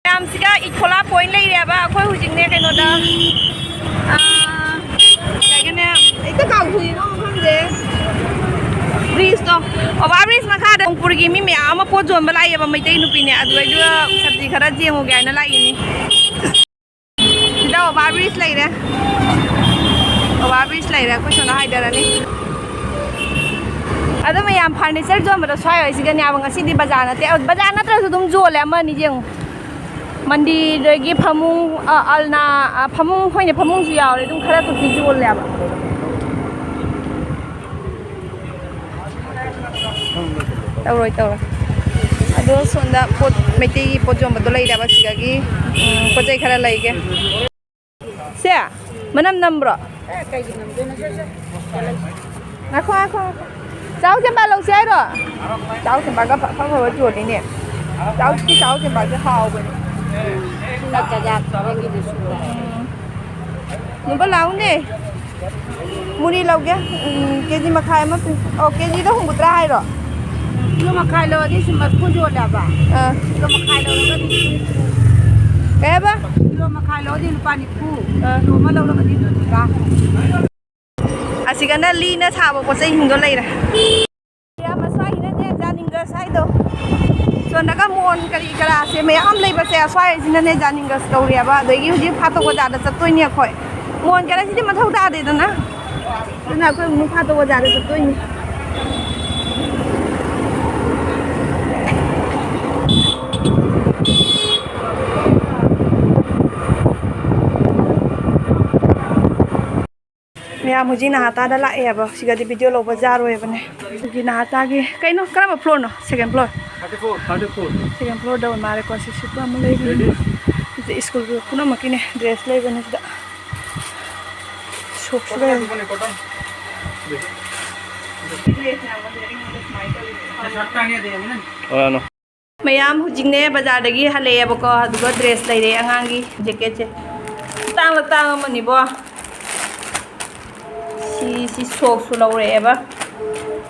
ꯃꯌꯥꯝꯁꯤꯒ ꯏꯈꯣꯂꯥ ꯄꯣꯏꯟ ꯂꯩꯔꯦꯕ꯫ ꯑꯩꯈꯣꯏ ꯍꯧꯖꯤꯛꯅꯦ ꯀꯩꯅꯣꯗ, ꯑꯥ, ꯀꯩꯒꯤꯅꯦ, ꯍꯦꯛꯇ ꯀꯥꯎꯊꯣꯛꯏꯀꯣ ꯃꯐꯝꯁꯦ꯫ ꯕ꯭ꯔꯤꯖꯇꯣ, ꯑꯣꯚꯔ ꯕ꯭ꯔꯤꯖ ꯃꯈꯥꯗ ꯃꯅꯤꯄꯨꯔꯒꯤ ꯃꯤ ꯃꯌꯥꯝ ꯑꯃ ꯄꯣꯠ ꯌꯣꯟꯕ ꯂꯥꯛꯑꯦꯕ, ꯃꯩꯇꯩ ꯅꯨꯄꯤꯅꯦ꯫ ꯑꯗꯨꯗꯩꯗꯨꯗ ꯁꯕꯖꯤ ꯈꯔ ꯌꯦꯡꯉꯨꯒꯦ ꯍꯥꯏꯅ ꯂꯥꯛꯏꯅꯤ꯫ ꯁꯤꯗ ꯑꯣꯚꯔ ꯕ꯭ꯔꯤꯖ ꯂꯩꯔꯦ꯫ ꯑꯣꯚꯔ ꯕ꯭ꯔꯤꯖ ꯂꯩꯔꯦ, ꯑꯩꯈꯣꯏ ꯁꯣꯝꯗ ꯍꯥꯏꯊꯔꯅꯤ꯫ ꯑꯗꯣ ꯃꯌꯥꯝ, ꯐꯔꯅꯤꯆꯔ ꯌꯣꯟꯕꯗꯣ ꯁ꯭ꯋꯥꯏ ꯑꯣꯏꯁꯤꯒꯅꯦꯕ꯫ ꯉꯁꯤꯗꯤ ꯕꯖꯥꯔ ꯅꯠꯇꯦ, ꯑ, ꯕꯖꯥꯔ ꯅꯠꯇ꯭ꯔꯁꯨ ꯑꯗꯨꯝ ꯌꯣꯜꯂꯦ, ꯑꯃ ꯑꯅꯤ ꯌꯦꯡꯉꯨ꯫ ꯃꯟꯗꯤꯔꯗꯒꯤ ꯐꯃꯨꯡ, ꯑ, ꯑꯜꯅꯥ, ꯑ, ꯐꯃꯨꯡ, ꯍꯣꯏꯅꯦ, ꯐꯃꯨꯡꯁꯨ ꯌꯥꯎꯔꯦ, ꯑꯗꯨꯝ ꯈꯔ ꯈꯛꯇꯤ ꯌꯣꯜꯂꯦꯕ꯫ ꯇꯧꯔꯣꯏ, ꯇꯧꯔꯣꯏ꯫ ꯑꯗꯣ ꯁꯣꯝꯗ ꯄꯣꯠ, ꯃꯩꯇꯩꯒꯤ ꯄꯣꯠ ꯌꯣꯟꯕꯗꯣ ꯂꯩꯔꯦꯕ ꯁꯤꯗꯒꯤ꯫ ꯎꯝ, ꯄꯣꯠ ꯆꯩ ꯈꯔ ꯂꯩꯒꯦ꯫ ꯁꯦ, ꯃꯅꯝ ꯅꯝꯕ꯭ꯔꯣ? ꯉꯥꯏꯈꯣ, ꯉꯥꯏꯈꯣ, ꯉꯥꯏꯈꯣ꯫ ꯆꯥꯎ ꯆꯦꯝꯕꯥ ꯂꯧꯁꯦ ꯍꯥꯏꯔꯣ? ꯆꯥꯎ ꯆꯦꯝꯕꯥꯒ ꯑꯐ ꯑꯐꯕ ꯌꯣꯜꯂꯤꯅꯦ꯫ ꯆꯥꯎ, ꯁꯤ ꯆꯥꯎ ꯆꯦꯝꯕꯥꯁꯦ ꯍꯥꯎꯕꯅꯦ꯫ ꯁꯤꯅ ꯀꯌꯥ ꯅꯪꯒꯤꯗꯨꯁꯨ? ꯎꯝ꯫ ꯅꯨꯄꯥ ꯂꯥꯛꯎꯅꯦ꯫ ꯃꯨꯔꯤ ꯂꯧꯒꯦ꯫ ꯎꯝ, ꯀꯦ ꯖꯤ ꯃꯈꯥꯏ ꯑꯃ ꯄꯤ꯫ ꯑꯣ, ꯀꯦ ꯖꯤꯗ ꯍꯨꯝꯐꯨꯇꯔꯥ ꯍꯥꯏꯔꯣ? ꯀꯤꯂꯣ ꯃꯈꯥꯏ ꯂꯧꯔꯗꯤ ꯁꯤ ꯃꯔꯤꯐꯨ ꯌꯣꯜꯂꯦꯕ꯫ ꯑꯥ꯫ ꯀꯤꯂꯣ ꯃꯈꯥꯏ ꯂꯧꯔꯒꯗꯤ ꯁꯤ ꯀꯩ ꯍꯥꯏꯕ? ꯀꯤꯂꯣ ꯃꯈꯥꯏ ꯂꯧꯔꯗꯤ ꯂꯨꯄꯥ ꯅꯤꯐꯨ꯫ ꯑꯥ꯫ ꯀꯤꯂꯣ ꯑꯃ ꯂꯧꯔꯒꯗꯤ ꯍꯨꯝꯐꯨꯇꯔꯥ꯫ ꯑꯁꯤꯒꯅ ꯂꯤꯅ ꯁꯥꯕ ꯄꯣꯠ ꯆꯩꯁꯤꯡꯗꯣ ꯂꯩꯔꯦ꯫ ꯌꯥꯝ ꯑꯁ꯭ꯋꯥꯏꯒꯤꯅꯅꯦ ꯖꯥꯅꯤꯡꯒꯁ ꯍꯥꯏꯗꯣ꯫ ꯁꯣꯝꯗꯒ ꯃꯣꯟ ꯀꯔꯤ ꯀꯔꯥꯁꯦ ꯃꯌꯥꯝ ꯂꯩꯕꯁꯦ ꯑꯁ꯭ꯋꯥꯏꯁꯤꯅꯅꯦ ꯖꯥꯅꯤꯡꯒꯁ ꯀꯧꯔꯦꯕ꯫ ꯑꯗꯒꯤ ꯍꯧꯖꯤꯛ ꯐꯥꯇꯣꯛ ꯕꯖꯥꯔꯗ ꯆꯠꯇꯣꯏꯅꯦ ꯑꯩꯈꯣꯏ꯫ ꯃꯣꯟ ꯀꯔꯥꯁꯤꯗꯤ ꯃꯊꯧ ꯇꯥꯗꯦꯗꯅ꯫ ꯑꯗꯨꯅ ꯑꯩꯈꯣꯏ ꯑꯃꯨꯛ ꯐꯥꯇꯣꯛ ꯕꯖꯥꯔꯗ ꯆꯠꯇꯣꯏꯅꯦ꯫ ꯃꯌꯥꯝ ꯍꯧꯖꯤꯛ ꯅꯍꯥꯇꯥꯗ ꯂꯥꯛꯑꯦꯕ꯫ ꯁꯤꯒꯗꯤ ꯚꯤꯗꯤꯑꯣ ꯂꯧꯕ ꯌꯥꯔꯣꯏꯕꯅꯦ꯫ ꯑꯗꯨꯒꯤ ꯅꯍꯥꯇꯥꯒꯤ ꯀꯩꯅꯣ, ꯀꯔꯝꯕ ꯐ꯭ꯂꯣꯔꯅꯣ? Second floor. Thirty four. Thirty four. Second ꯐ꯭ꯂꯣꯔꯗ ꯑꯣꯏ ꯃꯥꯜꯂꯦꯀꯣ꯫ ꯁꯤ ꯁꯤꯠꯄ ꯑꯃ ꯂꯩꯕꯅꯤ꯫ ꯂꯦꯗꯤꯁ꯫ ꯁꯤꯗ ꯁ꯭ꯀꯨꯜꯒꯤ ꯄꯨꯝꯅꯃꯛꯀꯤꯅꯦ ꯗ꯭ꯔꯦꯁ ꯂꯩꯕꯅꯤ ꯁꯤꯗ꯫ ꯁꯣꯛꯁꯨ ꯂꯩ꯫ ꯁꯥꯔꯠ ꯇꯥꯡꯉꯦ ꯑꯗꯨ ꯌꯦꯡꯉꯨꯅꯦ꯫ ꯃꯌꯥꯝ ꯍꯧꯖꯤꯛꯅꯦ ꯕꯖꯥꯔꯗꯒꯤ ꯍꯜꯂꯛꯑꯦꯕꯀꯣ, ꯑꯗꯨꯒ ꯗ꯭ꯔꯦꯁ ꯂꯩꯔꯦ ꯑꯉꯥꯡꯒꯤ ꯖꯦꯀꯦꯠꯁꯦ꯫ ꯇꯥꯡꯂ ꯇꯥꯡ ꯑꯃꯅꯤꯕꯣ꯫ ꯁꯤ, ꯁꯤ ꯁꯣꯛꯁꯁꯨ ꯂꯧꯔꯛꯑꯦꯕ꯫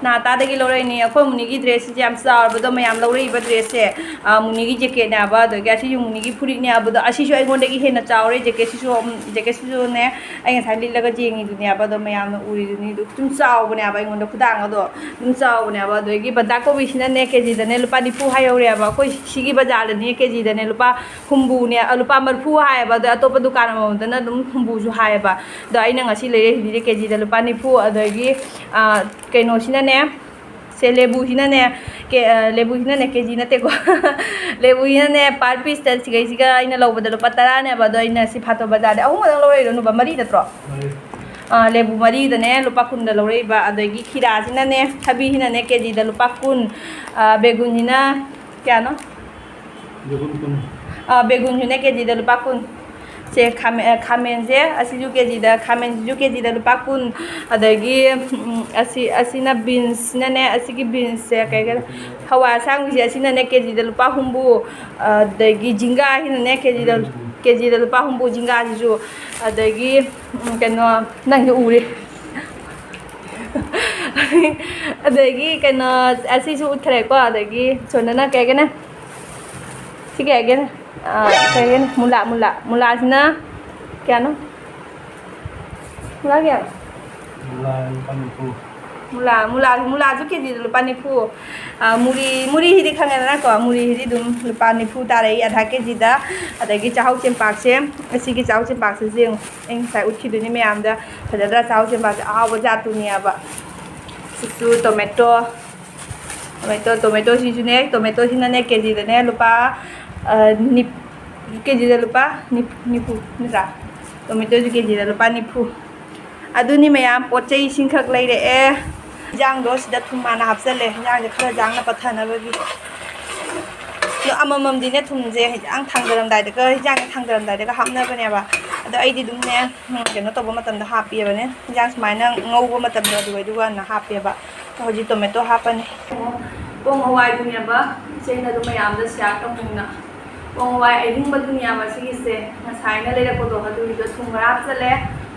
ꯅꯥꯇꯥꯗꯒꯤ ꯂꯧꯔꯛꯏꯅꯦ꯫ ꯑꯩꯈꯣꯏ ꯃꯨꯅꯤꯒꯤ ꯗ꯭ꯔꯦꯁꯁꯤꯁꯦ ꯌꯥꯝ ꯆꯥꯎꯔꯕꯗꯣ, ꯃꯌꯥꯝ ꯂꯧꯔꯛꯏꯕ ꯗ꯭ꯔꯦꯁꯁꯦ꯫ ꯑ, ꯃꯨꯅꯤꯒꯤ ꯖꯦꯀꯦꯠꯅꯦꯕ, ꯑꯗꯒꯤ ꯑꯁꯤꯁꯨ ꯃꯨꯅꯤꯒꯤ ꯐꯨꯔꯤꯠꯅꯦꯕꯗꯣ, ꯑꯁꯤꯁꯨ ꯑꯩꯉꯣꯟꯗꯒꯤ ꯍꯦꯟꯅ ꯆꯥꯎꯔꯦ꯫ ꯖꯦꯀꯦꯠꯁꯤꯁꯨ, ꯎꯝ, ꯖꯦꯀꯦꯠꯁꯤꯁꯨꯅꯦ, ꯑꯩ ꯉꯁꯥꯏ ꯂꯤꯠꯂꯒ ꯌꯦꯡꯉꯤꯗꯨꯅꯦꯕ, ꯑꯗꯣ ꯃꯌꯥꯝꯅ ꯎꯔꯤꯗꯨꯅꯤ꯫ ꯑꯗꯨ ꯁꯨꯝ ꯆꯥꯎꯕꯅꯦꯕ ꯑꯩꯉꯣꯟꯗ ꯈꯨꯗꯥꯡ ꯑꯗꯣ꯫ ꯑꯗꯨꯝ ꯆꯥꯎꯕꯅꯦꯕ꯫ ꯑꯗꯒꯤ ꯕꯟꯗꯥ ꯀꯣꯕꯤꯁꯤꯅꯅꯦ ꯀꯦꯖꯤꯗꯅꯦ ꯂꯨꯄꯥ ꯅꯤꯐꯨ ꯍꯥꯏꯍꯧꯔꯦꯕ꯫ ꯑꯩꯈꯣꯏ ꯁꯤꯒꯤ ꯕꯖꯥꯔꯗꯅꯦ ꯀꯦꯖꯤꯗꯅꯦ ꯂꯨꯄꯥ ꯍꯨꯝꯐꯨꯅꯦ, ꯑ, ꯂꯨꯄꯥ ꯃꯔꯤꯐꯨ ꯍꯥꯏꯌꯦꯕ꯫ ꯑꯗꯣ ꯑꯇꯣꯞꯄ ꯗꯨꯀꯥꯟ ꯑꯃꯃꯝꯗꯅ ꯑꯗꯨꯝ ꯍꯨꯝꯐꯨꯁꯨ ꯍꯥꯏꯌꯦꯕ꯫ ꯑꯗꯣ ꯑꯩꯅ ꯉꯁꯤ ꯂꯩꯔꯛꯏꯁꯤꯗꯤ ꯀꯦꯖꯤꯗ ꯂꯨꯄꯥ ꯅꯤꯐꯨ꯫ ꯑꯗꯒꯤ, ꯑ, ꯀꯩꯅꯣꯁꯤꯅꯅꯦ, ꯁꯦ ꯂꯦꯕꯨꯁꯤꯅꯅꯦ, ꯀꯦ-, ꯑ, ꯂꯦꯕꯨꯁꯤꯅꯅꯦ ꯀꯦꯖꯤ ꯅꯠꯇꯦꯀꯣ꯫ ꯂꯦꯕꯨꯁꯤꯅꯅꯦ per pieceꯇ ꯁꯤꯈꯩꯁꯤꯒ ꯑꯩꯅ ꯂꯧꯕꯗ ꯂꯨꯄꯥ ꯇꯔꯥꯅꯦꯕ꯫ ꯑꯗꯣ ꯑꯩꯅ ꯁꯤ ꯐꯥꯇꯣ ꯕꯖꯥꯔꯗ ꯑꯍꯨꯝ ꯈꯛꯇꯪ ꯂꯧꯔꯛꯏꯔꯣ, ꯅꯨꯄꯥ? ꯃꯔꯤ ꯅꯠꯇ꯭ꯔꯣ? ꯑꯥ, ꯂꯦꯕꯨ ꯃꯔꯤꯗꯅꯦ ꯂꯨꯄꯥ ꯀꯨꯟꯗ ꯂꯧꯔꯛꯏꯕ꯫ ꯑꯗꯒꯤ ꯈꯤꯔꯥꯁꯤꯅꯅꯦ, ꯊꯕꯤꯁꯤꯅꯅꯦ ꯀꯦꯖꯤꯗ ꯂꯨꯄꯥ ꯀꯨꯟ, ꯑꯥ, ꯕꯦꯒꯨꯟꯁꯤꯅ ꯀꯌꯥꯅꯣ? ꯕꯦꯒꯨꯟ ꯀꯨꯟ꯫ ꯑꯥ, ꯕꯦꯒꯨꯟꯁꯤꯅ ꯀꯦꯖꯤꯗ ꯂꯨꯄꯥ ꯀꯨꯟ꯫ ꯁꯦ, ꯈꯥꯃꯦꯟ, ꯑ, ꯈꯥꯃꯦꯟꯁꯦ, ꯑꯁꯤꯁꯨ ꯀꯦꯖꯤꯗ, ꯈꯥꯃꯦꯟꯁꯤꯁꯨ ꯀꯦꯖꯤꯗ ꯂꯨꯄꯥ ꯀꯨꯟ꯫ ꯑꯗꯒꯤ, ꯎꯝ, ꯑꯁꯤ, ꯑꯁꯤꯅ ꯕꯤꯟꯁꯁꯤꯅꯅꯦ, ꯑꯁꯤꯒꯤ ꯕꯤꯟꯁꯁꯦ, ꯀꯩ, ꯀꯩ, ꯍꯋꯥꯏ ꯑꯁꯥꯡꯕꯤꯁꯦ, ꯑꯁꯤꯅꯅꯦ ꯀꯦꯖꯤꯗ ꯂꯨꯄꯥ ꯍꯨꯝꯐꯨ꯫ ꯑꯗꯒꯤ ꯖꯤꯡꯒꯥꯁꯤꯅꯅꯦ ꯀꯦꯖꯤꯗ ꯀꯦ ꯖꯤꯗ ꯂꯨꯄꯥ ꯍꯨꯝꯐꯨ ꯖꯤꯡꯒꯥꯁꯤꯁꯨ꯫ ꯑꯗꯒꯤ, ꯎꯝ, ꯀꯩꯅꯣ, ꯅꯪꯁꯨ ꯎꯔꯦ꯫ ꯑꯗꯒꯤ ꯀꯩꯅꯣ, ꯑꯁꯤꯁꯨ ꯎꯠꯈ꯭ꯔꯦꯀꯣ꯫ ꯑꯗꯒꯤ ꯁꯣꯝꯗꯅ ꯀꯩ ꯍꯥꯏꯒꯦꯅꯦ? ꯁꯤ ꯀꯩ ꯍꯥꯏꯒꯦꯅꯦ? ꯑꯥ, ꯀꯩ ꯍꯥꯏꯒꯦꯅꯦ? ꯃꯨꯂꯥ, ꯃꯨꯂꯥ꯫ ꯃꯨꯂꯥꯁꯤꯅ ꯀꯌꯥꯅꯣ? ꯃꯨꯂꯥ ꯀꯌꯥꯅꯣ? ꯃꯨꯂꯥ ꯂꯨꯄꯥ ꯅꯤꯐꯨ꯫ ꯃꯨꯂꯥ, ꯃꯨꯂꯥ, ꯃꯨꯂꯥꯁꯨ ꯀꯦ ꯖꯤꯗ ꯂꯨꯄꯥ ꯅꯤꯐꯨ꯫ ꯑꯥ, ꯃꯨꯔꯤ, ꯃꯨꯔꯤꯁꯤꯗꯤ ꯈꯪꯉꯦꯗꯅꯀꯣ? ꯃꯨꯔꯤꯁꯤꯗꯤ ꯑꯗꯨꯝ ꯂꯨꯄꯥ ꯅꯤꯐꯨ ꯇꯥꯔꯛꯏ ꯑꯙꯥ ꯀꯦ ꯖꯤꯗ꯫ ꯑꯗꯒꯤ ꯆꯥꯍꯧ ꯆꯦꯡꯄꯥꯛꯁꯦ, ꯑꯁꯤꯒꯤ ꯆꯥꯍꯧ ꯆꯦꯡꯄꯥꯛꯁꯤꯁꯨ ꯌꯦꯡꯉꯨ꯫ ꯑꯩ ꯉꯁꯥꯏ ꯎꯠꯈꯤꯗꯨꯅꯤ ꯃꯌꯥꯝꯗ꯫ ꯐꯖꯗ꯭ꯔꯥ? ꯆꯥꯍꯧ ꯆꯦꯡꯄꯥꯛꯁꯦ ꯑꯍꯥꯎꯕ ꯖꯥꯠꯇꯨꯅꯦꯕ꯫ ꯁꯤꯁꯨ ꯇꯣꯃꯦꯇꯣ꯫ ꯇꯣꯃꯦꯇꯣ, ꯇꯣꯃꯦꯇꯣꯁꯤꯁꯨꯅꯦ, ꯇꯣꯃꯦꯇꯣꯁꯤꯅꯅꯦ ꯀꯦ ꯖꯤꯗꯅꯦ ꯂꯨꯄꯥ, ꯑ, ꯅꯤꯞ-, ꯀꯦ ꯖꯤꯗ ꯂꯨꯄꯥ ꯅꯤꯞ-, ꯅꯤꯐꯨ ꯅꯠꯇ꯭ꯔꯥ? ꯇꯣꯃꯦꯇꯣꯁꯨ ꯀꯦ ꯖꯤꯗ ꯂꯨꯄꯥ ꯅꯤꯐꯨ꯫ ꯑꯗꯨꯅꯤ ꯃꯌꯥꯝ, ꯄꯣꯠ ꯆꯩꯁꯤꯡꯈꯛ ꯂꯩꯔꯛꯑꯦ꯫ ꯏꯟꯖꯥꯡꯗꯣ ꯁꯤꯗ ꯊꯨꯝ ꯍꯥꯟꯅ ꯍꯥꯞꯆꯜꯂꯦ, ꯏꯟꯖꯥꯡꯁꯦ ꯈꯔ ꯌꯥꯡꯅ ꯄꯠꯊꯅꯕꯒꯤ꯫ ꯑꯗꯣ ꯑꯃꯃꯝꯗꯤꯅꯦ ꯊꯨꯝꯁꯦ ꯍꯤꯟꯖꯥꯡ ꯊꯥꯡꯗꯔꯝꯗꯥꯏꯗꯒ, ꯍꯤꯟꯖꯥꯡꯁꯦ ꯊꯥꯡꯗꯔꯝꯗꯥꯏꯗꯒ ꯍꯥꯞꯅꯕꯅꯦꯕ꯫ ꯑꯗꯣ ꯑꯩꯗꯤ ꯑꯗꯨꯝꯅꯦ, ꯎꯝ, ꯀꯩꯅꯣ ꯇꯧꯕ ꯃꯇꯝꯗ ꯍꯥꯞꯄꯦꯕꯅꯦ, ꯍꯤꯟꯖꯥꯡ ꯁꯨꯃꯥꯏꯅ ꯉꯧꯕ ꯃꯇꯝꯗꯣ ꯑꯗꯨ, ꯑꯗꯨꯒ ꯍꯥꯟꯅ ꯍꯥꯞꯄꯦꯕ꯫ ꯍꯧꯖꯤꯛ ꯇꯣꯃꯦꯇꯣ ꯍꯥꯞꯄꯅꯤ꯫ ꯄꯣꯡ ꯍꯋꯥꯏꯗꯨꯅꯦꯕ ꯏꯆꯦꯅ ꯑꯗꯨꯝ ꯃꯌꯥꯝꯗ ꯁꯤꯌꯥꯔ ꯇꯧꯅꯤꯡꯅ꯫ ꯄꯣꯡ ꯍꯋꯥꯏ ꯑꯍꯤꯡꯕꯗꯨꯅꯦꯕ ꯁꯤꯒꯤꯁꯦ꯫ ꯉꯁꯥꯏꯅ ꯂꯩꯔꯛꯄꯗꯣ ꯑꯗꯨꯒꯤꯗꯣ ꯊꯨꯝ ꯈꯔ ꯍꯥꯞꯆꯜꯂꯦ,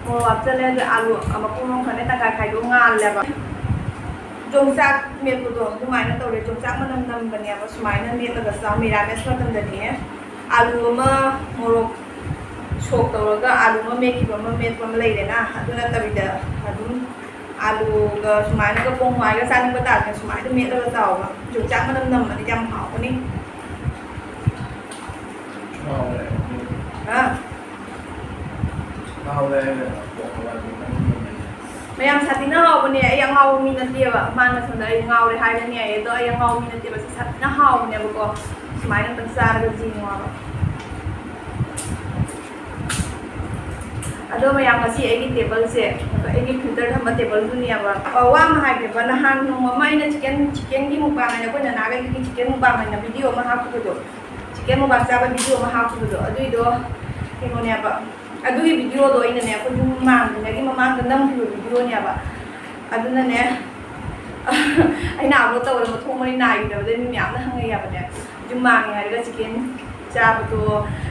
ꯃꯣꯔꯣꯛ ꯍꯥꯞꯆꯜꯂꯦ, ꯑꯗꯨ ꯑꯂꯨ ꯃꯄꯨꯝ ꯑꯃꯈꯛꯅꯦ ꯇꯪꯈꯥꯏ ꯈꯥꯏꯗꯣꯛꯑ ꯉꯥꯜꯂꯦꯕ꯫ ꯌꯣꯡꯆꯥꯛ ꯃꯦꯠꯄꯗꯣ ꯑꯗꯨꯃꯥꯏꯅ ꯇꯧꯔꯦ꯫ ꯌꯣꯡꯆꯥꯛ ꯃꯅꯝ ꯅꯝꯕꯅꯦꯕ ꯁꯨꯃꯥꯏꯅ ꯃꯦꯠꯂꯒ ꯆꯥ-, ꯃꯤꯔꯥꯃꯦꯁ ꯃꯇꯝꯗꯗꯤꯅꯦ꯫ ꯑꯂꯨ ꯑꯃ, ꯃꯣꯔꯣꯛ ꯁꯣꯛ ꯇꯧꯔꯒ ꯑꯂꯨ ꯑꯃ ꯃꯦꯠꯈꯤꯕ ꯑꯃ, ꯃꯦꯠꯄ ꯑꯃ ꯂꯩꯔꯦꯅ, ꯑꯗꯨ ꯅꯠꯇꯕꯤꯗ ꯑꯗꯨꯝ ꯑꯂꯨꯒ ꯁꯨꯃꯥꯏꯅꯒ ꯄꯣꯡ ꯍꯋꯥꯏꯒ ꯆꯥꯅꯤꯡꯕ ꯇꯥꯔꯗꯤ ꯁꯨꯃꯥꯏꯅ ꯃꯦꯠꯂꯒ ꯆꯥꯎꯕ꯫ ꯌꯣꯡꯆꯥꯛ ꯃꯅꯝ ꯅꯝꯕꯅꯤ, ꯌꯥꯝ ꯍꯥꯎꯕꯅꯤ꯫ ꯍꯥꯎꯔꯦ꯫ ꯍꯥ? ꯍꯥꯎꯔꯦ꯫ ꯃꯌꯥꯝ ꯁꯥꯊꯤꯅ ꯍꯥꯎꯕꯅꯦ꯫ ꯑꯩ ꯑꯉꯥꯎꯕ ꯃꯤ ꯅꯠꯇꯦꯕ꯫ ꯃꯥꯅ ꯁꯣꯝꯗ ꯑꯩ ꯉꯥꯎꯔꯦ ꯍꯥꯏꯔꯅꯤ ꯍꯥꯏꯌꯦ, ꯑꯗꯣ ꯑꯩ ꯑꯉꯥꯎꯕ ꯃꯤ ꯅꯠꯇꯦꯕ꯫ ꯁꯤ ꯁꯥꯊꯤꯅ ꯍꯥꯎꯕꯅꯦꯕꯀꯣ꯫ ꯁꯨꯃꯥꯏꯅ ꯑꯝꯇꯪ ꯆꯥꯔꯒ ꯌꯦꯡꯉꯣꯕ꯫ ꯑꯗꯣ ꯃꯌꯥꯝ, ꯉꯁꯤ ꯑꯩꯒꯤ ꯇꯦꯕꯜꯁꯦ, ꯑꯩꯒꯤ ꯐꯤꯜꯇꯔ ꯊꯝꯕ ꯇꯦꯕꯜꯗꯨꯅꯦꯕ꯫ ꯑ, ꯋꯥ ꯑꯃ ꯍꯥꯏꯒꯦꯕ, ꯅꯍꯥꯟ ꯅꯣꯡꯃ ꯑꯃ ꯑꯩꯅ ꯆꯤꯀꯟ, ꯆꯤꯀꯟꯒꯤ ꯃꯨꯛꯕꯥꯡ ꯍꯥꯏꯅ ꯑꯩꯈꯣꯏ ꯅꯅꯥꯒꯩꯒꯤ ꯆꯤꯀꯟ ꯃꯨꯛꯕꯥꯡ ꯍꯥꯏꯅ ꯚꯤꯗꯤꯑꯣ ꯑꯃ ꯍꯥꯞꯈꯤꯕꯗꯣ, ꯆꯤꯀꯟ ꯃꯨꯛꯕꯥꯡ ꯆꯥꯕ ꯚꯤꯗꯤꯑꯣ ꯑꯃ ꯍꯥꯞꯈꯤꯕꯗꯣ, ꯑꯗꯨꯏꯗꯣ ꯀꯩꯅꯣꯅꯦꯕ, ꯑꯗꯨꯒꯤ ꯚꯤꯗꯤꯑꯣꯗꯣ ꯑꯩꯅꯅꯦ, ꯑꯩꯈꯣꯏ ꯌꯨꯝ ꯃꯥꯡꯗ꯭ꯔꯤꯉꯩꯒꯤ ꯃꯃꯥꯡꯗ ꯅꯝꯈꯤꯕ ꯚꯤꯗꯤꯑꯣꯅꯦꯕ꯫ ꯑꯗꯨꯅꯅꯦ, ꯑꯩꯅ ꯑꯞꯂꯣꯗ ꯇꯧꯕꯗ ꯃꯊꯣꯡ ꯃꯔꯤ ꯅꯥꯏꯈꯤꯗꯕꯗꯩ ꯃꯤ ꯃꯌꯥꯝꯅ ꯍꯪꯉꯛꯑꯦꯕꯅꯦ, ꯌꯨꯝ ꯃꯥꯡꯉꯦ ꯍꯥꯏꯔꯒ ꯆꯤꯀꯟ, ꯆꯥꯕꯗꯣ,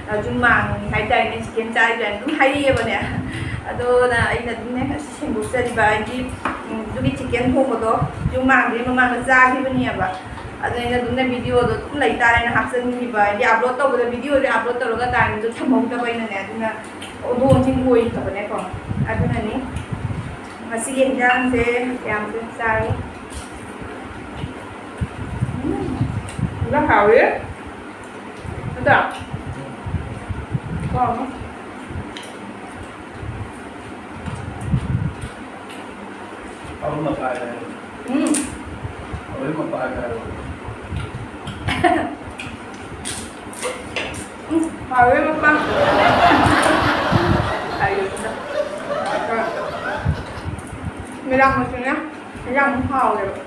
ꯑ, ꯌꯨꯝ ꯃꯥꯡꯉꯤ ꯍꯥꯏꯇꯥꯔꯦꯅꯦ, ꯆꯤꯀꯦꯟ ꯆꯥꯔꯤꯕꯅ ꯑꯗꯨꯝ ꯍꯥꯏꯔꯛꯑꯦꯕꯅꯦ꯫ ꯑꯗꯣ ꯅ-, ꯑꯩꯅ ꯑꯗꯨꯝꯅꯦ ꯉꯁꯤ ꯁꯦꯡꯗꯣꯛꯆꯔꯤꯕ ꯍꯥꯏꯗꯤ, ꯎꯝ, ꯑꯗꯨꯒꯤ ꯆꯤꯀꯦꯟ ꯊꯣꯡꯕꯗꯣ ꯌꯨꯝ ꯃꯥꯡꯗ꯭ꯔꯤ ꯃꯃꯥꯡꯗ ꯆꯥꯈꯤꯕꯅꯦꯕ꯫ ꯑꯗꯨ ꯑꯩꯅ ꯑꯗꯨꯝꯅꯦ ꯚꯤꯗꯤꯑꯣꯗꯣ ꯑꯗꯨꯝ ꯂꯩꯇꯥꯔꯦꯅ ꯍꯥꯞꯆꯤꯟꯈꯤꯕ, ꯍꯥꯏꯗꯤ ꯑꯞꯂꯣꯗ ꯇꯧꯕꯗ ꯚꯤꯗꯤꯑꯣꯁꯦ ꯑꯞꯂꯣꯗ ꯇꯧꯔꯒ ꯇꯥꯏꯝꯗꯣ ꯊꯝꯍꯧꯗꯕ ꯑꯩꯅꯅꯦ, ꯑꯗꯨꯅ ꯑꯣꯟꯊꯣꯛ ꯑꯣꯟꯊꯤꯟ ꯑꯣꯏꯈꯤꯕꯅꯦꯀꯣ꯫ ꯑꯗꯨꯅꯅꯤ ꯉꯁꯤꯒꯤ ꯏꯟꯖꯥꯡꯁꯦ ꯌꯥꯝ ꯊꯨꯅ ꯆꯥꯔꯦ꯫ ꯎꯝ, ꯏꯟꯖꯥꯡ ꯍꯥꯎꯋꯦ꯫ ꯅꯠꯇ꯭ꯔꯥ? ꯀꯣ? ꯑꯍꯨꯝ ꯃꯈꯥꯏ ꯍꯥꯏꯔꯣ꯫ ꯎꯝ꯫ ꯑꯍꯨꯝ ꯃꯈꯥꯏ ꯍꯥꯏꯔꯣ꯫ ꯎꯝ, ꯍꯥꯎꯋꯦ ꯃꯄꯥ꯫ ꯍꯥꯏꯔꯤꯕꯗ꯫ ꯃꯦꯔꯥꯡ ꯃꯆꯨꯅꯦ, ꯌꯥꯝ ꯍꯥꯎꯋꯦꯕ꯫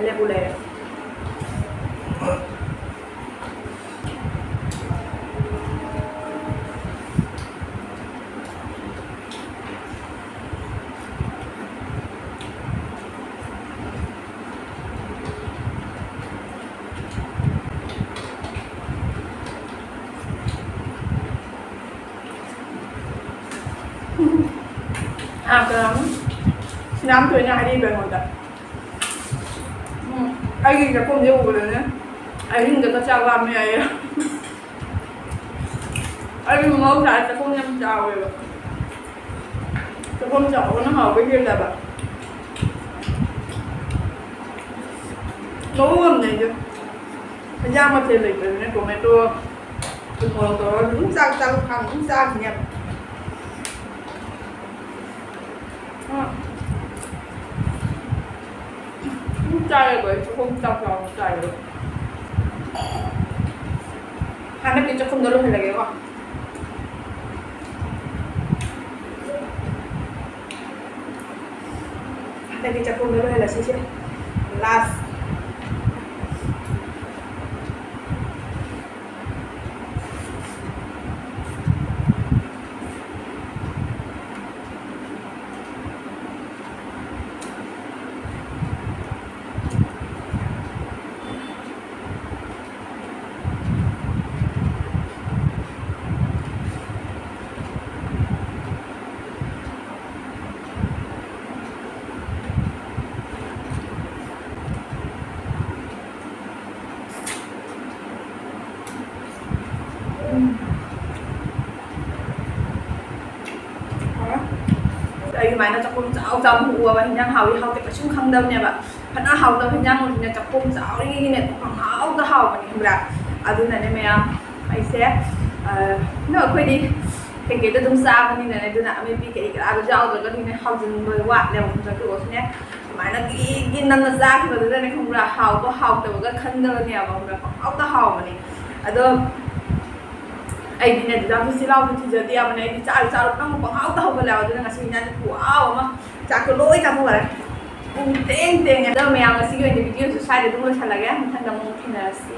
ꯂꯦꯕꯨ ꯂꯩꯔꯦ꯫ ꯑꯥ, ꯀꯩꯅꯣ, ꯁꯤꯅꯥꯝꯊꯣꯏꯅ ꯍꯥꯏꯔꯛꯏꯕ ꯑꯩꯉꯣꯟꯗ꯫ ꯎꯝ, ꯑꯩꯒꯤ ꯆꯥꯛꯈꯨꯝꯁꯦ ꯎꯕꯗꯅꯦ, ꯑꯍꯤꯡꯗꯒ ꯆꯥꯛ ꯂꯥꯝꯃꯦ ꯍꯥꯏꯌꯦ꯫ ꯑꯩꯒꯤ ꯃꯍꯧꯁꯥ ꯆꯥꯛꯈꯨꯝ ꯌꯥꯝ ꯆꯥꯎꯋꯦꯕ꯫ ꯆꯥꯛꯈꯨꯝ ꯆꯥꯎꯕꯅ ꯍꯥꯎꯕ ꯍꯦꯜꯂꯦꯕ꯫ ꯃꯑꯣꯡ ꯑꯃꯅꯦ ꯑꯩꯁꯨ꯫ ꯍꯦꯟꯖꯥꯡ ꯃꯊꯦꯜ ꯂꯩꯇ꯭ꯔꯕꯅꯤꯅ ꯇꯣꯃꯦꯇꯣ ꯊꯨꯝ ꯃꯣꯔꯣꯛ ꯇꯧꯔꯒ ꯑꯗꯨꯝ ꯆꯥꯛ ꯆꯥꯛ ꯈꯥꯡ ꯑꯗꯨꯝ ꯆꯥꯈꯤꯅꯦꯕ꯫ ꯑ꯫ ꯑꯗꯨꯝ ꯆꯥꯏꯌꯦꯕ ꯑꯩꯁꯨ, ꯆꯥꯛꯈꯨꯝ ꯆꯥꯛ ꯆꯥꯎꯅ ꯆꯥꯏꯌꯦꯕ꯫ ꯍꯟꯗꯛꯀꯤ ꯆꯥꯛꯈꯨꯝꯗ ꯂꯣꯏꯍꯜꯂꯒꯦꯀꯣ꯫ ꯍꯟꯗꯛꯀꯤ ꯆꯥꯛꯈꯨꯝꯗ ꯂꯣꯏꯍꯜꯂꯁꯤꯁꯦ꯫ Last꯫ ꯁꯨꯃꯥꯏꯅ ꯆꯥꯛꯈꯨꯝ ꯆꯥꯎ ꯆꯥꯎ ꯎꯕ ꯍꯤꯟꯖꯥꯡ ꯍꯥꯎꯏ ꯍꯥꯎꯇꯦ ꯀꯩꯁꯨꯝ ꯈꯪꯗꯕꯅꯦꯕ꯫ ꯐꯅ ꯍꯥꯎꯇꯕ ꯍꯤꯟꯖꯥꯡ ꯑꯣꯏꯔꯁꯨꯅꯦ, ꯆꯥꯛꯈꯨꯝ ꯆꯥꯎꯔꯤꯉꯩꯒꯤꯅꯦ ꯄꯪꯍꯥꯎꯗ ꯍꯥꯎꯕꯅꯤ, ꯈꯪꯕ꯭ꯔꯥ? ꯑꯗꯨꯅꯅꯦ ꯃꯌꯥꯝ, ꯑꯩꯁꯦ ꯑ, ꯅꯣ, ꯑꯩꯈꯣꯏꯗꯤ ꯀꯩꯀꯩꯗꯣ ꯑꯗꯨꯝ ꯆꯥꯕꯅꯤꯅꯅꯦ, ꯑꯗꯨꯅ ꯑꯃꯦꯠꯄꯤ ꯀꯩ ꯀꯔꯥꯗꯣ ꯌꯥꯎꯗ꯭ꯔꯒꯗꯤꯅꯦ ꯍꯥꯎꯖꯤꯟꯕ ꯋꯥꯠꯂꯦꯕ꯫ ꯑꯗꯨ ꯑꯣꯏꯔꯁꯨꯅꯦ, ꯁꯨꯃꯥꯏꯅ ꯒꯤ ꯒꯤ ꯅꯝꯅ ꯆꯥꯈꯤꯕꯗꯨꯗꯅꯦ, ꯈꯪꯕ꯭ꯔꯥ, ꯍꯥꯎꯕ ꯍꯥꯎꯇꯕꯒ ꯈꯪꯗꯕꯅꯦꯕ, ꯈꯪꯕ꯭ꯔꯥ, ꯄꯪꯍꯥꯎꯗ ꯍꯥꯎꯕꯅꯤ꯫ ꯑꯗꯣ ꯑꯩꯗꯤꯅꯦ, ꯗꯗꯥꯁꯨ ꯆꯤꯜꯍꯥꯎꯗꯤ ꯊꯤꯖꯗꯦ ꯌꯥꯕꯅꯦ, ꯑꯩꯗꯤ ꯆꯥꯔꯨ ꯆꯥꯔꯨ ꯅꯪ ꯄꯪꯍꯥꯎꯗ ꯍꯧꯒꯠꯂꯦꯕ꯫ ꯑꯗꯨꯅ ꯉꯁꯤ ꯏꯟꯖꯥꯡꯁꯦ ꯈꯨꯍꯥꯎ ꯑꯃ, ꯆꯥꯛꯇꯣ ꯂꯣꯏ ꯆꯥꯊꯣꯛꯈꯔꯦ꯫ ꯄꯨꯡ ꯇꯦꯡ ꯇꯦꯡꯉꯦ꯫ ꯑꯗꯣ ꯃꯌꯥꯝ, ꯉꯁꯤꯒꯤ ꯑꯣꯏꯅ ꯚꯤꯗꯤꯑꯣꯁꯨ ꯁ꯭ꯋꯥꯏꯗ ꯑꯗꯨꯝ ꯂꯣꯏꯁꯜꯂꯒꯦ, ꯃꯊꯪꯗ ꯑꯃꯨꯛ ꯊꯦꯡꯅꯔꯁꯤ꯫